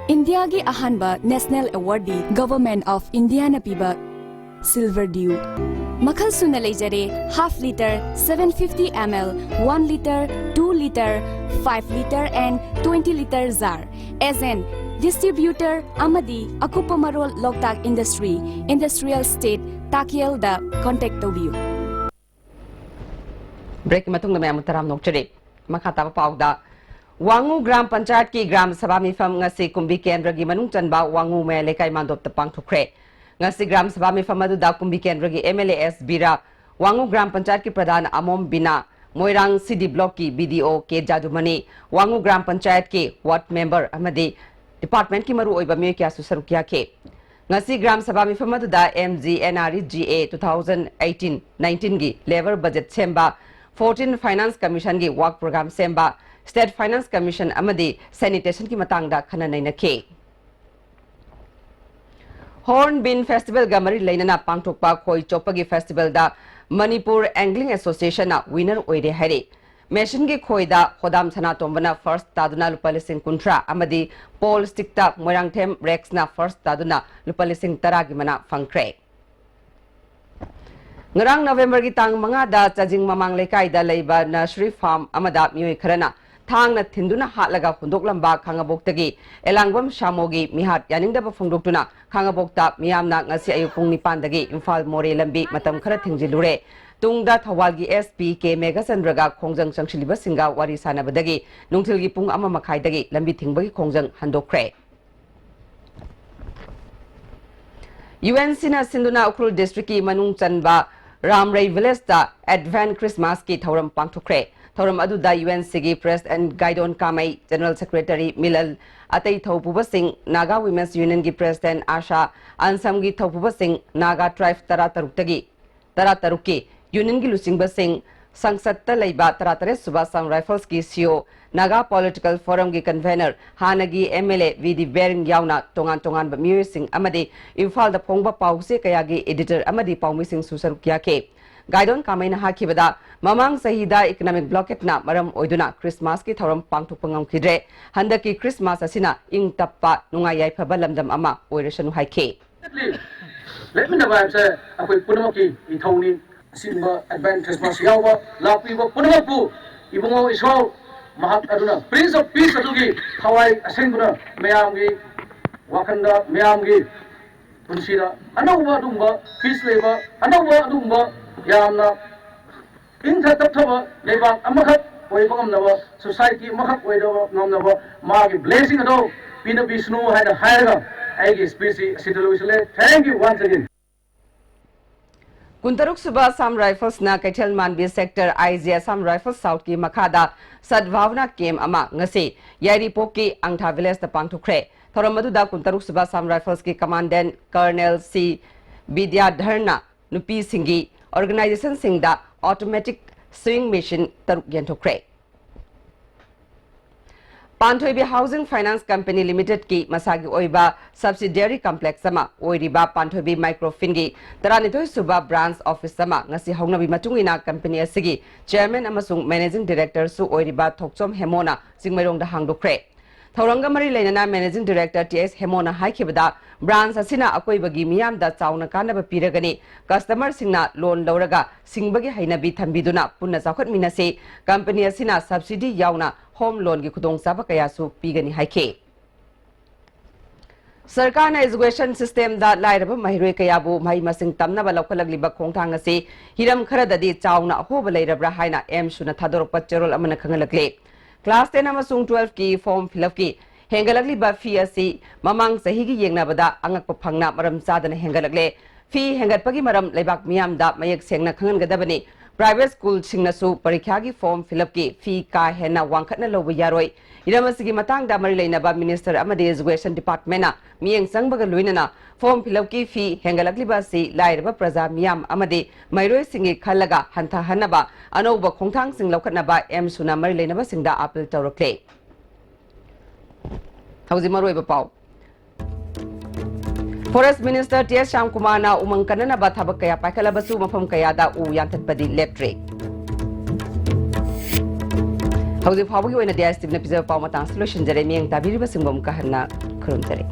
ꯏꯟꯗꯤꯌꯥꯒꯤ ꯑꯍꯥꯟꯕ national awardꯗꯤ Government of Indiaꯅ ꯄꯤꯕ Silver Dew꯫ ꯃꯈꯜ ꯁꯨꯅ ꯂꯩꯖꯔꯦ, half litre, seven fifty ml, one litre, two litre, five litre and twenty litre jar꯫ Agent, distributor ꯑꯃꯗꯤ ꯑꯀꯨꯞꯄ ꯃꯔꯣꯜ ꯂꯣꯛꯇꯥꯛ Industry, Industrial Estate, ꯇꯥꯀꯦꯜꯗ contact ꯇꯧꯕꯤꯌꯨ꯫ Breakꯀꯤ ꯃꯇꯨꯡꯗ ꯃꯌꯥꯝ ꯇꯔꯥꯝꯅ ꯑꯣꯛꯆꯔꯤ꯫ ꯃꯈꯥ ꯇꯥꯕ ꯄꯥꯎꯗ, ꯋꯥꯉꯨ ꯒ꯭ꯔꯥꯝ ꯄꯟꯆꯥꯌꯠꯀꯤ ꯒ꯭ꯔꯥꯝ ꯁꯚꯥ ꯃꯤꯐꯝ ꯉꯁꯤ ꯀꯨꯝꯕꯤ ꯀꯦꯟꯗ꯭ꯔꯒꯤ ꯃꯅꯨꯡ ꯆꯟꯕ ꯋꯥꯉꯨ ꯃꯌꯥꯏ ꯂꯩꯀꯥꯏ ꯃꯥꯟꯗꯣꯞꯇ ꯄꯥꯡꯊꯣꯛꯈ꯭ꯔꯦ꯫ ꯉꯁꯤ ꯒ꯭ꯔꯥꯝ ꯁꯚꯥ ꯃꯤꯐꯝ ꯑꯗꯨꯗ ꯀꯨꯝꯕꯤ ꯀꯦꯟꯗ꯭ꯔꯒꯤ MLA S ꯕꯤꯔꯥ, ꯋꯥꯉꯨ ꯒ꯭ꯔꯥꯝ ꯄꯟꯆꯥꯌꯠꯀꯤ ꯄ꯭ꯔꯙꯥꯟ ꯑꯃꯣꯝ ꯕꯤꯅꯥ, ꯃꯣꯏꯔꯥꯡ ꯁꯤ ꯗꯤ ꯕ꯭ꯂꯣꯛꯀꯤ ꯕꯤ ꯗꯤ ꯑꯣ ꯀꯦ ꯖꯥꯗꯨꯃꯅꯤ, ꯋꯥꯡꯉꯨ ꯒ꯭ꯔꯥꯝ ꯄꯟꯆꯥꯌꯠꯀꯤ ꯋꯥꯔꯗ ꯃꯦꯝꯕꯔ ꯑꯃꯗꯤ ꯗꯤꯄꯥꯔꯠꯃꯦꯟꯠꯀꯤ ꯃꯔꯨꯑꯣꯏꯕ ꯃꯤꯑꯣꯏ ꯀꯌꯥꯁꯨ ꯁꯔꯨꯛ ꯌꯥꯈꯤ꯫ ꯉꯁꯤ ꯒ꯭ꯔꯥꯝ ꯁꯚꯥ ꯃꯤꯐꯝ ꯑꯗꯨꯗ M G N R E G A two thousand eighteen nineteen ꯒꯤ ꯂꯦꯕꯔ ꯕꯖꯦꯠ ꯁꯦꯝꯕ, fourteen ꯐꯥꯏꯅꯥꯟꯁ ꯀꯃꯤꯁꯟꯒꯤ ꯋꯥꯔꯛ ꯄ꯭ꯔꯣꯒ꯭ꯔꯥꯝ ꯁꯦꯝꯕ, ꯁ꯭ꯇꯦꯠ ꯐꯥꯏꯅꯥꯟꯁ ꯀꯃꯤꯁꯟ ꯑꯃꯗꯤ ꯁꯦꯅꯤꯇꯦꯁꯟꯒꯤ ꯃꯇꯥꯡꯗ ꯈꯟꯅ ꯅꯩꯅꯈꯤ꯫ ꯍꯣꯔꯟꯕꯤꯜ ꯐꯦꯁꯇꯤꯚꯦꯜꯒ ꯃꯔꯤ ꯂꯩꯅꯅ ꯄꯥꯡꯊꯣꯛꯄ ꯈꯣꯏ ꯆꯣꯞꯄꯒꯤ ꯐꯦꯁꯇꯤꯚꯦꯜꯗ ꯃꯅꯤꯄꯨꯔ ꯑꯦꯡꯒ꯭ꯂꯤꯡ ꯑꯦꯁꯣꯁꯤꯌꯦꯁꯟꯅ ꯋꯤꯅꯔ ꯑꯣꯏꯔꯦ ꯍꯥꯏꯔꯤ꯫ ꯃꯦꯁꯤꯟꯒꯤ ꯈꯣꯏꯗ ꯈꯣꯗꯥꯝ ꯁꯅꯥꯇꯣꯝꯕꯅ ꯐꯥꯔꯁ ꯇꯥꯗꯨꯅ ꯂꯨꯄꯥ ꯂꯤꯁꯤꯡ ꯀꯨꯟꯊ꯭ꯔꯥ ꯑꯃꯗꯤ ꯄꯣꯜ ꯁ꯭ꯇꯤꯛꯇ ꯃꯣꯏꯔꯥꯡꯊꯦꯝ ꯔꯦꯛꯁꯅ ꯐꯥꯔꯁ ꯇꯥꯗꯨꯅ ꯂꯨꯄꯥ ꯂꯤꯁꯤꯡ ꯇꯔꯥꯒꯤ ꯃꯅꯥ ꯐꯪꯈ꯭ꯔꯦ꯫ ꯉꯔꯥꯡ ꯅꯕꯦꯝꯕꯔꯒꯤ ꯇꯥꯡ ꯃꯉꯥꯗ ꯆꯥꯖꯤꯡ ꯃꯃꯥꯡ ꯂꯩꯀꯥꯏꯗ ꯂꯩꯕ ꯅꯔꯁꯔꯤ ꯐꯥꯔꯝ ꯑꯃꯗ ꯃꯤꯑꯣꯏ ꯈꯔꯅ ꯊꯥꯡꯅ ꯊꯤꯟꯗꯨꯅ ꯍꯥꯠꯂꯒ ꯍꯨꯟꯗꯣꯛꯂꯝꯕ ꯈꯥꯉꯕꯣꯛꯇꯒꯤ ꯑꯦꯂꯥꯡꯕꯝ ꯁꯥꯃꯣꯒꯤ ꯃꯤꯍꯥꯠ ꯌꯥꯅꯤꯡꯗꯕ ꯐꯣꯡꯗꯣꯛꯇꯨꯅ ꯈꯥꯉꯕꯣꯛꯇ ꯃꯤꯌꯥꯝꯅ ꯉꯁꯤ ꯑꯌꯨꯛ ꯄꯨꯡ ꯅꯤꯄꯥꯟꯗꯒꯤ ꯏꯝꯐꯥꯜ ꯃꯣꯔꯦ ꯂꯝꯕꯤ ꯃꯇꯝ ꯈꯔ ꯊꯤꯡꯖꯤꯜꯂꯨꯔꯦ꯫ ꯇꯨꯡꯗ ꯊꯧꯕꯥꯜꯒꯤ ꯑꯦꯁ ꯄꯤ ꯀꯦ ꯃꯦꯘꯆꯟꯗ꯭ꯔꯒ ꯈꯣꯡꯖꯪ ꯆꯪꯁꯤꯜꯂꯤꯕꯁꯤꯡꯒ ꯋꯥꯔꯤ ꯁꯥꯟꯅꯕꯗꯒꯤ ꯅꯨꯡꯊꯤꯜꯒꯤ ꯄꯨꯡ ꯑꯃ ꯃꯈꯥꯏꯗꯒꯤ ꯂꯝꯕꯤ ꯊꯤꯡꯕꯒꯤ ꯈꯣꯡꯖꯪ ꯍꯟꯗꯣꯛꯈ꯭ꯔꯦ꯫ ꯌꯨ ꯑꯦꯟ ꯁꯤꯅ ꯁꯤꯟꯗꯨꯅ ꯎꯈ꯭ꯔꯨꯜ ꯗꯤꯁꯇ꯭ꯔꯤꯛꯀꯤ ꯃꯅꯨꯡ ꯆꯟꯕ ꯔꯥꯝꯔꯩ ꯚꯤꯂꯦꯖꯇ ꯑꯦꯗꯚꯦꯟꯁ ꯈ꯭ꯔꯤꯁꯃꯥꯁꯀꯤ ꯊꯧꯔꯝ ꯄꯥꯡꯊꯣꯛꯈ꯭ꯔꯦ꯫ ꯊꯧꯔꯝ ꯑꯗꯨꯗ ꯌꯨ ꯑꯦꯟ ꯁꯤꯒꯤ ꯄ꯭ꯔꯦꯁꯤꯗꯦꯟꯠ ꯒꯥꯏꯗꯣꯟ ꯀꯥꯃꯩ, ꯖꯦꯅꯔꯦꯜ ꯁꯦꯀ꯭ꯔꯦꯇꯔꯤ ꯃꯤꯂꯜ, ꯑꯇꯩ ꯊꯧꯄꯨꯕꯁꯤꯡ, ꯅꯥꯒꯥ ꯋꯤꯃꯦꯟꯁ ꯌꯨꯅꯤꯌꯟꯒꯤ ꯄ꯭ꯔꯦꯁꯤꯗꯦꯟꯠ ꯑꯥꯁꯥ, ꯑꯟꯁꯝꯒꯤ ꯊꯧꯄꯨꯕꯁꯤꯡ, ꯅꯥꯒꯥ ꯇ꯭ꯔꯥꯏꯕ ꯇꯔꯥ ꯇꯔꯨꯛꯇꯒꯤ, ꯇꯔꯥ ꯇꯔꯨꯛꯀꯤ ꯌꯨꯅꯤꯌꯟꯒꯤ ꯂꯨꯆꯤꯡꯕꯁꯤꯡ, ꯁꯪꯁꯠꯇ ꯂꯩꯕ ꯇꯔꯥ ꯇꯔꯦꯠ ꯁꯨꯕ ꯑꯁꯥꯝ ꯔꯥꯏꯐꯜꯁꯀꯤ ꯁꯤ ꯏ ꯑꯣ, ꯅꯥꯒꯥ ꯄꯣꯂꯤꯇꯤꯀꯦꯜ ꯐꯣꯔꯝꯒꯤ ꯀꯟꯚꯦꯅꯔ, ꯍꯥꯟꯅꯒꯤ ꯑꯦꯝ ꯑꯦꯜ ꯑꯦ ꯚꯤ ꯗꯤ ꯕꯦꯔꯤꯡ ꯌꯥꯎꯅ ꯇꯣꯉꯥꯟ ꯇꯣꯉꯥꯟꯕ ꯃꯤꯑꯣꯏꯁꯤꯡ ꯑꯃꯗꯤ ꯏꯝꯐꯥꯜꯗ ꯐꯣꯡꯕ ꯄꯥꯎ ꯆꯦ ꯀꯌꯥꯒꯤ ꯑꯦꯗꯤꯇꯔ ꯑꯃꯗꯤ ꯄꯥꯎꯃꯤꯁꯤꯡꯁꯨ ꯁꯔꯨꯛ ꯌꯥꯈꯤ꯫ ꯒꯥꯏꯗꯣꯟ ꯀꯥꯃꯩꯅ ꯍꯥꯏꯈꯤꯕꯗ, ꯃꯃꯥꯡ ꯆꯍꯤꯗ ꯏꯀꯣꯅꯣꯃꯤꯛ ꯕ꯭ꯂꯣꯀꯦꯗꯅ ꯃꯔꯝ ꯑꯣꯏꯗꯨꯅ ꯈ꯭ꯔꯤꯁꯃꯥꯁꯀꯤ ꯊꯧꯔꯝ ꯄꯥꯡꯊꯣꯛꯄ ꯉꯝꯈꯤꯗ꯭ꯔꯦ꯫ ꯍꯟꯗꯛꯀꯤ ꯈ꯭ꯔꯤꯁꯃꯥꯁ ꯑꯁꯤꯅ ꯏꯪ ꯇꯞꯄ, ꯅꯨꯡꯉꯥꯏ ꯌꯥꯏꯐꯕ ꯂꯝꯗꯝ ꯑꯃ ꯑꯣꯏꯔꯁꯅꯨ ꯍꯥꯏꯈꯤ꯫ ꯂꯦꯞꯃꯤꯟꯅꯕ ꯍꯥꯏꯕꯁꯦ ꯑꯩꯈꯣꯏ ꯄꯨꯝꯅꯃꯛꯀꯤ ꯏꯊꯧꯅꯤ꯫ ꯑꯁꯤꯒꯨꯝꯕ ꯑꯦꯗꯚꯦꯟꯁ ꯈ꯭ꯔꯤꯁꯃꯥꯁ ꯌꯥꯎꯕ ꯂꯥꯛꯄꯤꯕ ꯄꯨꯝꯅꯃꯛꯄꯨ ꯏꯕꯨꯡꯉꯣ ꯏꯁꯣꯔ ꯃꯍꯥꯛ ꯑꯗꯨꯅ Prince of Peace ꯑꯗꯨꯒꯤ ꯊꯋꯥꯏ ꯑꯁꯦꯡꯕꯅ ꯃꯌꯥꯝꯒꯤ ꯋꯥꯈꯜꯗ, ꯃꯌꯥꯝꯒꯤ ꯄꯨꯟꯁꯤꯗ ꯑꯅꯧꯕ ꯑꯗꯨꯒꯨꯝꯕ ꯄꯤꯁ ꯂꯩꯕ, ꯑꯅꯧꯕ ꯑꯗꯨꯒꯨꯝꯕ ꯌꯥꯝꯅ ꯏꯪꯊ ꯇꯞꯊꯕ ꯂꯩꯕꯥꯛ ꯑꯃꯈꯛ ꯑꯣꯏꯕ ꯉꯝꯅꯕ, ꯁꯣꯁꯥꯏꯇꯤ ꯑꯃꯈꯛ ꯑꯣꯏꯗꯕ ꯉꯝꯅꯕ ꯃꯥꯒꯤ ꯕ꯭ꯂꯦꯁꯤꯡ ꯑꯗꯣ ꯄꯤꯅꯕꯤꯁꯅꯨ ꯍꯥꯏꯅ ꯍꯥꯏꯔꯒ ꯑꯩꯒꯤ ꯁ꯭ꯄꯤꯆꯁꯤ ꯑꯁꯤꯗ ꯂꯣꯏꯁꯤꯜꯂꯦ꯫ Thank you once again. ꯀꯨꯟꯇꯔꯨꯛ ꯁꯨꯕ Assam Rifles ꯅ ꯀꯩꯊꯦꯜ ꯃꯥꯟꯕꯤ Sector I G Assam Rifles South ꯀꯤ ꯃꯈꯥꯗ ꯁꯗꯚꯥꯕꯅꯥ camp ꯑꯃ ꯉꯁꯤ ꯌꯥꯏꯔꯤꯄꯣꯛꯀꯤ ꯑꯪꯊꯥ village ꯇ ꯄꯥꯡꯊꯣꯛꯈ꯭ꯔꯦ꯫ ꯊꯧꯔꯝ ꯑꯗꯨꯗ ꯀꯨꯟꯇꯔꯨꯛ ꯁꯨꯕ Assam Rifles ꯀꯤ Commandant Colonel C ꯕꯤꯗ꯭ꯌꯥꯙꯔꯅ ꯅꯨꯄꯤꯁꯤꯡꯒꯤ organization ꯁꯤꯡꯗ automatic sewing machine ꯇꯔꯨꯛ ꯌꯦꯟꯊꯣꯛꯈ꯭ꯔꯦ꯫ ꯄꯥꯟꯊꯣꯏꯕꯤ Housing Finance Company Limited ꯀꯤ ꯃꯁꯥꯒꯤ ꯑꯣꯏꯕ subsidiary complex ꯑꯃ ꯑꯣꯏꯔꯤꯕ ꯄꯥꯟꯊꯣꯏꯕꯤ Microfin ꯒꯤ ꯇꯔꯥꯅꯤꯊꯣꯏ ꯁꯨꯕ branch office ꯑꯃ ꯉꯁꯤ ꯍꯧꯅꯕꯤ ꯃꯇꯨꯡ ꯏꯟꯅ company ꯑꯁꯤꯒꯤ chairman ꯑꯃꯁꯨꯡ managing director ꯁꯨ ꯑꯣꯏꯔꯤꯕ ꯊꯣꯛꯆꯣꯝ ꯍꯦꯃꯣꯅ ꯆꯤꯡꯃꯩꯔꯣꯡꯗ ꯍꯥꯡꯗꯣꯛꯈ꯭ꯔꯦ꯫ ꯊꯧꯔꯝꯒ ꯃꯔꯤ ꯂꯩꯅꯅ managing director T S ꯍꯦꯃꯣꯅ ꯍꯥꯏꯈꯤꯕꯗ, branch ꯑꯁꯤꯅ ꯑꯀꯣꯏꯕꯒꯤ ꯃꯤꯌꯥꯝꯗ ꯆꯥꯎꯅ ꯀꯥꯟꯅꯕ ꯄꯤꯔꯒꯅꯤ, customer ꯁꯤꯡꯅ loan ꯂꯧꯔꯒ ꯁꯤꯡꯕꯒꯤ ꯍꯩꯅꯕꯤ ꯊꯝꯕꯤꯗꯨꯅ ꯄꯨꯟꯅ ꯆꯥꯎꯈꯠꯃꯤꯟꯅꯁꯤ, company ꯑꯁꯤꯅ subsidy ꯌꯥꯎꯅ home loan ꯒꯤ ꯈꯨꯗꯣꯡꯆꯥꯕ ꯀꯌꯥꯁꯨ ꯄꯤꯒꯅꯤ ꯍꯥꯏꯈꯤ꯫ ꯁꯔꯀꯥꯔꯅ education system ꯗ ꯂꯥꯏꯔꯕ ꯃꯍꯩꯔꯣꯏ ꯀꯌꯥꯕꯨ ꯃꯍꯩ ꯃꯁꯤꯡ ꯇꯝꯅꯕ ꯂꯧꯈꯠꯂꯛꯂꯤꯕ ꯈꯣꯡꯊꯥꯡ ꯑꯁꯤ ꯍꯤꯔꯝ ꯈꯔꯗꯗꯤ ꯆꯥꯎꯅ ꯑꯍꯣꯕ ꯂꯩꯔꯕ꯭ꯔꯥ ꯍꯥꯏꯅ AMSU ꯅ ꯊꯥꯗꯣꯔꯛꯄ ꯆꯦꯔꯣꯜ ꯑꯃꯅ ꯈꯪꯍꯜꯂꯛꯂꯤ꯫ Class ten ꯑꯃꯁꯨꯡ twelve ꯀꯤ form fill up ꯀꯤ ꯍꯦꯟꯒꯠꯂꯛꯂꯤꯕ fee ꯑꯁꯤ ꯃꯃꯥꯡ ꯆꯍꯤꯒꯤ ꯌꯦꯡꯅꯕꯗ ꯑꯉꯛꯄ ꯐꯪꯅ ꯃꯔꯝ ꯆꯥꯗꯅ ꯍꯦꯟꯒꯠꯂꯛꯂꯦ꯫ Fee ꯍꯦꯟꯒꯠꯄꯒꯤ ꯃꯔꯝ ꯂꯩꯕꯥꯛ ꯃꯤꯌꯥꯝꯗ ꯃꯌꯦꯛ ꯁꯦꯡꯅ ꯈꯪꯍꯟꯒꯗꯕꯅꯤ꯫ Private school ꯁꯤꯡꯅꯁꯨ ꯄꯔꯤꯈ꯭ꯌꯥꯒꯤ form fill up ꯀꯤ fee ꯀꯥ ꯍꯦꯟꯅ ꯋꯥꯡꯈꯠꯅ ꯂꯧꯕ ꯌꯥꯔꯣꯏ꯫ ꯍꯤꯔꯝ ꯑꯁꯤꯒꯤ ꯃꯇꯥꯡꯗ ꯃꯔꯤ ꯂꯩꯅꯕ minister ꯑꯃꯗꯤ education department ꯅ ꯃꯤꯠꯌꯦꯡ ꯆꯪꯕꯒ ꯂꯣꯏꯅꯅ form fill up ꯀꯤ fee ꯍꯦꯟꯒꯠꯂꯛꯂꯤꯕ ꯑꯁꯤ ꯂꯥꯏꯔꯕ ꯄ꯭ꯔꯖꯥ ꯃꯤꯌꯥꯝ ꯑꯃꯗꯤ ꯃꯍꯩꯔꯣꯏꯁꯤꯡꯒꯤ ꯈꯜꯂꯒ ꯍꯟꯊꯍꯟꯅꯕ ꯑꯅꯧꯕ ꯈꯣꯡꯊꯥꯡꯁꯤꯡ ꯂꯧꯈꯠꯅꯕ AMSU ꯅ ꯃꯔꯤ ꯂꯩꯅꯕꯁꯤꯡꯗ appeal ꯇꯧꯔꯛꯂꯦ꯫ ꯍꯧꯖꯤꯛ ꯃꯔꯨꯑꯣꯏꯕ ꯄꯥꯎ꯫ Forest Minister T S ꯁ꯭ꯌꯥꯝꯀꯨꯃꯥꯔꯅ ꯎꯃꯪ ꯀꯟꯅꯅꯕ ꯊꯕꯛ ꯀꯌꯥ ꯄꯥꯏꯈꯠꯂꯕꯁꯨ ꯃꯐꯝ ꯀꯌꯥꯗ ꯎ ꯌꯥꯟꯊꯠꯄꯗꯤ ꯂꯦꯞꯇ꯭ꯔꯤ꯫ ꯍꯧꯖꯤꯛ ꯐꯥꯎꯕꯒꯤ ꯑꯣꯏꯅꯗꯤ ISTV ꯅ ꯄꯤꯖꯕ ꯄꯥꯎ ꯃꯇꯥꯡꯁꯤ ꯂꯣꯏꯁꯤꯟꯖꯔꯦ꯫ ꯃꯤꯠꯌꯦꯡ ꯇꯥꯕꯤꯔꯤꯕꯁꯤꯡꯕꯨ ꯑꯃꯨꯛꯀ ꯍꯟꯅ ꯈꯨꯔꯨꯝꯖꯔꯤ꯫